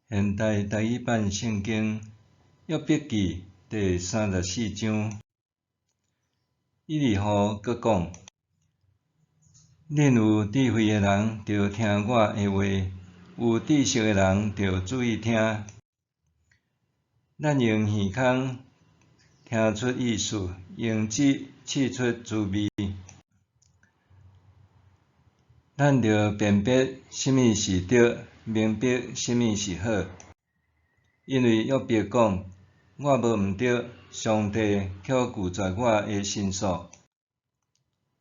現代台語版聖經約伯記第三十四章，以利戶閣講：恁有智慧的人，著聽我的話；有知識的人，著注意聽。咱用耳孔聽出意思，用舌試出滋味。咱著辨別啥物是對，明白啥物是好。因為約伯講：我無毋對，上帝卻拒絕我的申訴。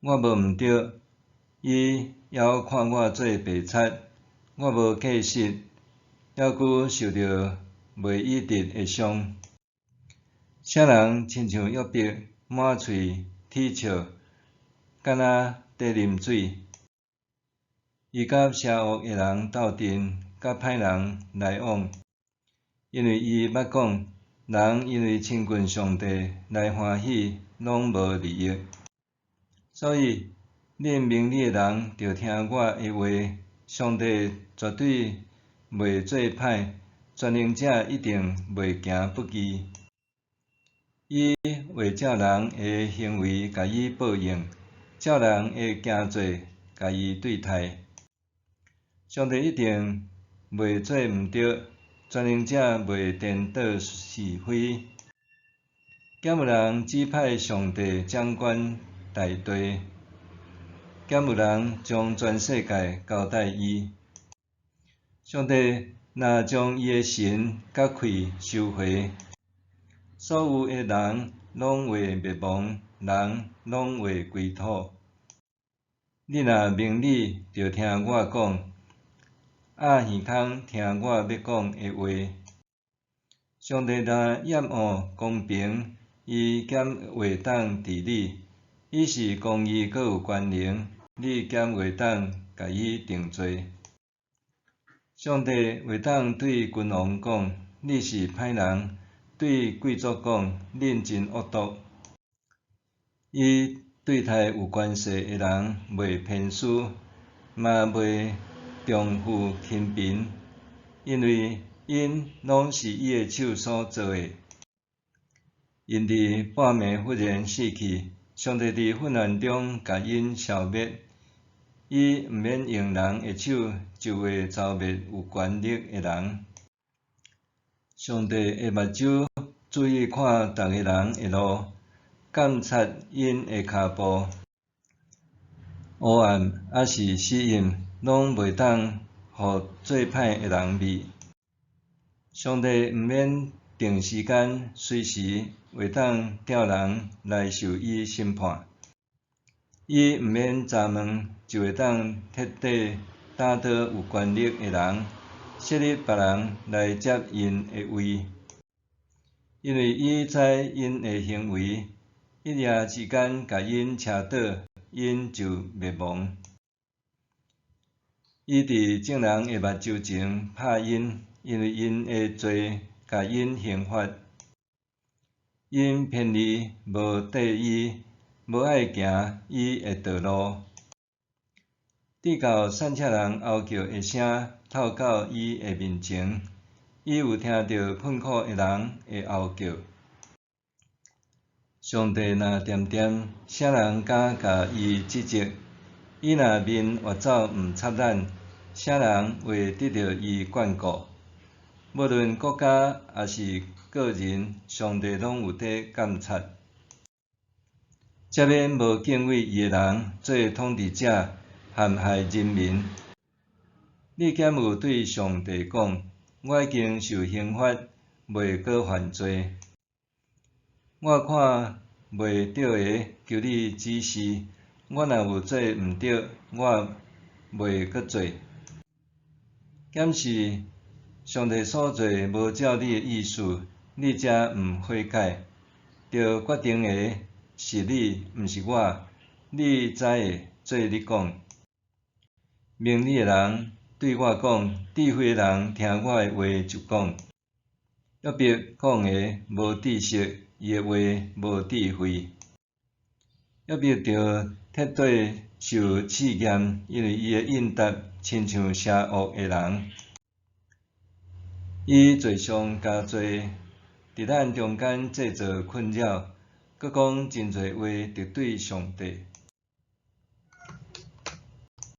我無毋對，伊猶看我做白賊。我無過失，猶閣受著袂醫治的傷。啥人親像約伯滿喙啼笑，敢若綴啉水？伊佮邪惡的人鬥陣，佮歹人來往。因為伊捌講，人因為親近上帝來歡喜，攏無利益。所以，恁明理的人著聽我的話，上帝絕對袂做歹，全能者一定袂行不義。伊會照人的行為共伊報應，照人的行做共伊對待。上帝一定袂做毋對，全能者袂顛倒是非。敢有人指派上帝掌管大地？敢有人將全世界交代伊？上帝若將伊的神佮氣收回，所有的人攏會滅亡，人攏會歸土。你若明理，就聽我講；掩耳孔聽我欲講的話。上帝若厭惡公平，伊敢會當治理？伊是公義閣有權能，你敢會當共伊定罪？上帝會當對君王講：你是歹人；對貴族講：恁真惡毒。伊對待有權勢的人袂偏私，嘛袂重富輕貧，因為𪜶攏是伊的手所造的。𪜶佇半暝忽然死去，上帝佇混亂中共𪜶消滅。伊毋免用人的手，就會誅滅有權力的人。上帝的目睭注意看逐個人的路，監察𪜶的跤步。黑暗抑是死蔭，攏袂當予做歹的人覕。上帝毋免定時間，隨時會當調人來受伊審判。伊毋免查問，就會當徹底打倒有權力的人，設立別人來接𪜶的位。因為伊知𪜶的行為，一夜之間共𪜶車倒，𪜶就滅亡。伊佇眾人的目睭前拍𪜶，因為𪜶的罪共𪜶刑罰。𪜶偏離無綴伊，無愛行伊的道路。直到散赤人哀叫的聲透到伊的面前，伊有聽著困苦的人的哀叫。上帝若恬恬，啥人敢共伊指責？伊若面越走毋插咱，啥人會得著伊眷顧？無論國家抑是個人，上帝攏有佇監察。赦免無敬畏伊的人做統治者，陷害人民。你敢有對上帝講：我已經受刑罰，袂閣犯罪。我看袂著的，求你指示。我若有做毋對，我袂閣做。敢是上帝所做無照你的意思，你才毋悔改？著決定的是你，毋是我。你知的，做你講。明理的人對我講，智慧的人聽我的話就講。約伯講的無知識，伊的話無智慧。約伯著徹底受試驗，因為伊的應答親像邪惡的人。伊罪上加罪，佇咱中間製造困擾，閣講真濟話敵對上帝。